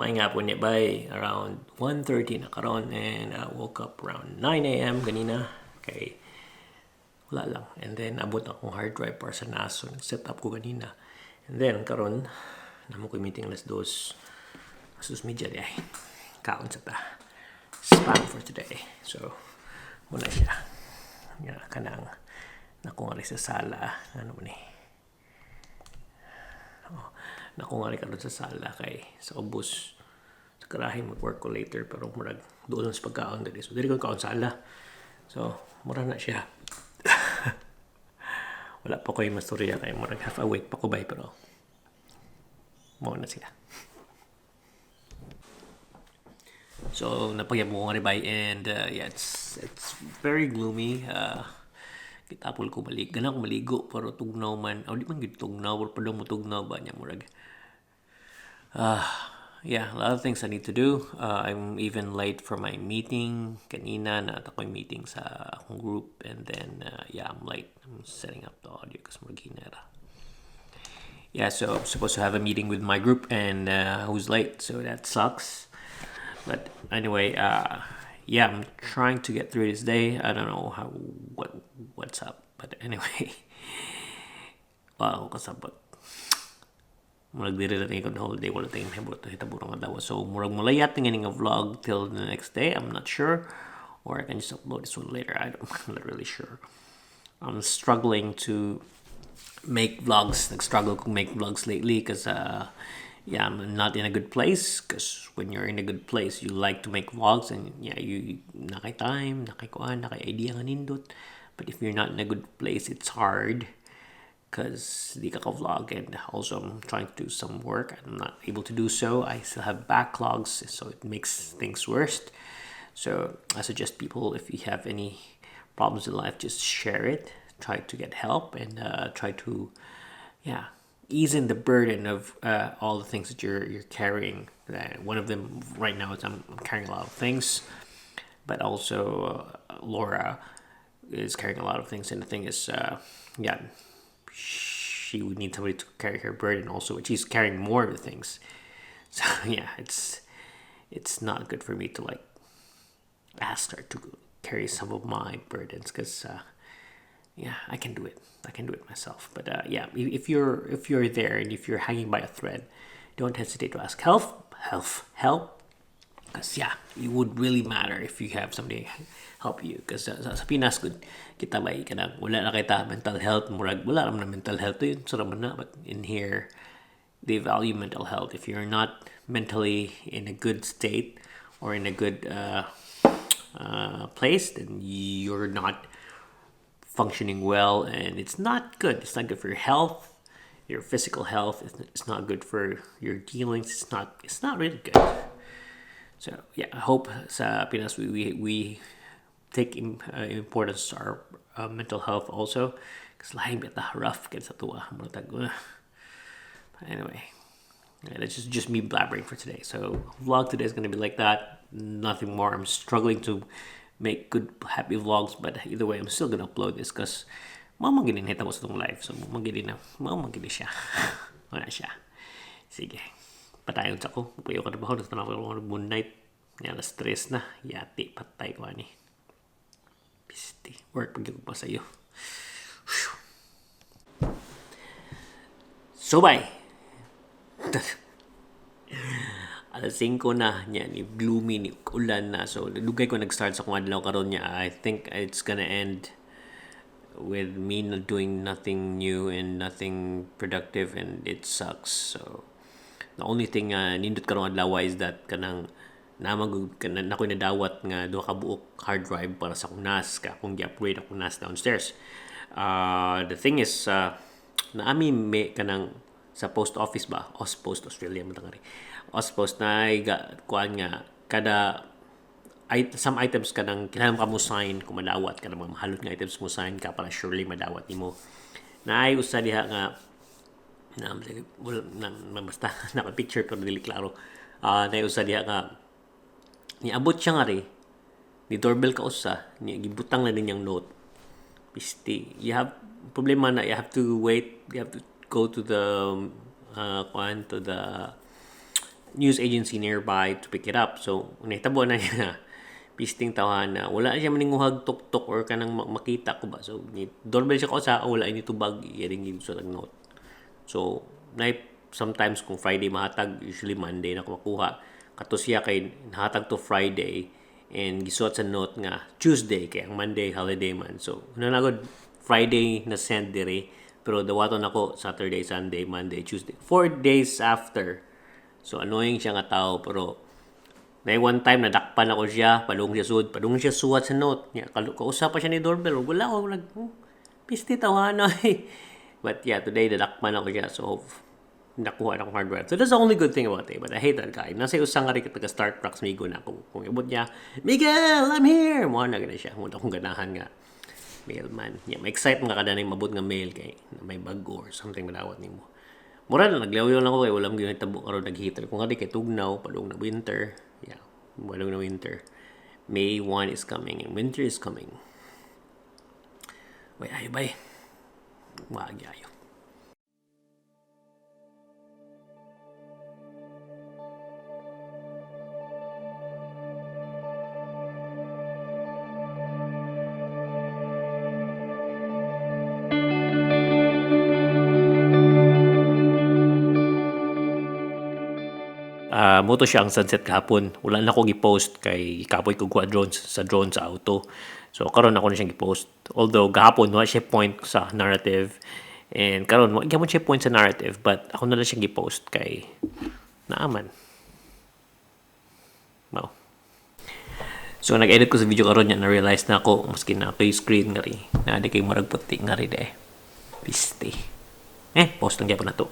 Maayong hapon niya bay, around 1:30 na karon and I woke up around 9 a.m. ganina kay wala lang. And then abot akong hard drive para sa NAS, so nag-set up ko ganina. And then karon naa man ko'y meeting alas 2. Alas 2:30 diay. Kaon sa ta. Spam for today. So mao na siya. Yeah, kanang naa ko ngari sa sala. Ano ni? Oh, naa ko ngari karon sa sala kay sa ubos sa garahe mag-work ko later, pero murag doon sa pagkaon diri. So diri ko kaon sala. So mura na siya. Wala pa ko'y mastorya kay murag half awake pa ko bay, pero mao na sila. So napagyap mo ngari bay and yeah, it's very gloomy. Kitapol ko balik. Gana ko maligo pero tugnaw man. Oh, di man gud tugnaw pero padung mo tugnaw ba niya murag. Yeah, a lot of things I need to do. I'm even late for my meeting. Kanina naa ko'y meeting sa akong group and then yeah, I'm late. I'm setting up the audio because murag hinera. Yeah, so I'm supposed to have a meeting with my group and who's late, so that sucks. But anyway, yeah, I'm trying to get through this day. I don't know how what's up, but anyway, wow, kasabot. Murag diri na tingin ko the whole day, wala tayong mahibot hitabo nga adlaw. So murag mulayat tingin nga vlog till the next day. I'm not sure, or I can just upload this one later. I'm not really sure. I'm struggling to make vlogs. Nag-struggle ko make vlogs lately because yeah, I'm not in a good place. Because when you're in a good place, you like to make vlogs and yeah, you naa kay time, naa kay kuan, naa kay idea nga nindot. But if you're not in a good place, it's hard because di ka ka-vlog, and also I'm trying to do some work. I'm not able to do so. I still have backlogs, so it makes things worse. So I suggest people, if you have any problems in life, just share it, try to get help, and try to, yeah, ease in the burden of all the things that you're carrying. One of them right now is I'm carrying a lot of things, but also Laura is carrying a lot of things, and the thing is, yeah, she would need somebody to carry her burden also, but she's carrying more of the things. So yeah, it's not good for me to like ask her to carry some of my burdens because yeah, I can do it. I can do it myself. But yeah, if you're there and if you're hanging by a thread, don't hesitate to ask help, help, help. Because yeah, it would really matter if you have somebody help you. Because sa Pinas, good, kita ba, kanang wala na kita mental health, murag wala naman na mental health yun, so naman na. But in here, they value mental health. If you're not mentally in a good state or in a good place, then you're not functioning well, and it's not good. It's not good for your health, your physical health. It's not good for your dealings. It's not really good. So yeah, I hope sa Pinas we take importance to our mental health also because lahi bita rough kay sa atoa. But anyway, yeah, that's just me blabbering for today. So vlog today is gonna be like that. Nothing more. I'm struggling to make good happy vlogs, but either way, I'm still gonna upload this because mao man gyud nahitabo sa atong life. So mao man gyud na, mao man gyud siya. Wala siya. Sige. Patayon sa ko. Puyo ko trabaho. Nasa ko Moon Knight. Yan, alas 3 na. Yati, patay ko ani. Pisti. Work pag pa sa iyo. Whew. So bye. Alas 5 na niya ni gloomy ni ulan na, so dugay ko nag-start sa akong adlaw karon niya. I think it's gonna end with me not doing nothing new and nothing productive, and it sucks. So the only thing nindot karong adlaw is that kanang namag kana na ko'y nadawat nga duha ka buok hard drive para sa akong NAS ka akong gi-upgrade akong NAS downstairs. The thing is, naami may kanang sa post office ba, Auspost Australia man tangari, Auspost na ga kuan nga kada ay, some items kanang kinahanglan ka mo sign kung madawat ka ng mga mahalot nga items, mo sign ka para surely madawat nimo. Naay usa diha nga na, wala na, na basta naka-picture pero dili klaro. Naay usa diha nga niabot siya nga ri ni doorbell ka usa ni gibutang na din niyang note. Pisti, you have problema na you have to wait, you have to go to the kuan, to the news agency nearby to pick it up. So, nahitabo na niya, pisting tawahan na wala siya maninguhag tuktok or kanang makita ko ba. So, ni doorbell siya ko sa wala ni tubag iring sa note. So, na sometimes kung Friday mahatag, usually Monday na ko makuha. Kato siya kay nahatag to Friday and gisuot sa note nga Tuesday kay ang Monday holiday man. So, una na gud Friday na send dire, pero dawaton ako Saturday, Sunday, Monday, Tuesday. 4 days after. So, annoying siya nga tao, pero na one time nadakpan ako siya, padung siya sud, padung siya suwat sa note. Nya kausap pa siya ni doorbell, wala ko nag oh, pisti tawana eh. But yeah, today nadakpan ako siya. So nakuha na akong hard drive. So that's the only good thing about it. But I hate that guy. Nasa usang nga rin taga Star Trucks Migo na kung ibot niya, "Miguel, I'm here!" Mo na gana siya. Mo akong ganahan nga mailman. Yeah, ma-excite mga kada mabot nga mail kay may bago or something madawat nimo. Mura na naglaw lang ako kay walang gyud tabo karon, nag-heater. Kung kadi kay tugnaw, padung na winter. Yeah, padung na winter. May 1 is coming and winter is coming. Way ayo bay. Wag ayo. Moto siya ang sunset kahapon. Wala na ko gi-post kay kapoy ko kuha drones sa drone sa auto. So karon ako na siyang gi-post. Although gahapon wala siya point sa narrative and karon wa gyapon siya point sa narrative, but ako na lang siyang gi-post kay naaman. Wow. So nag-edit ko sa video karon niya, na-realize na ako maski na ako yung screen nga ri. Na di kay murag puti nga ri de. Piste. Eh, post lang gyapon na to.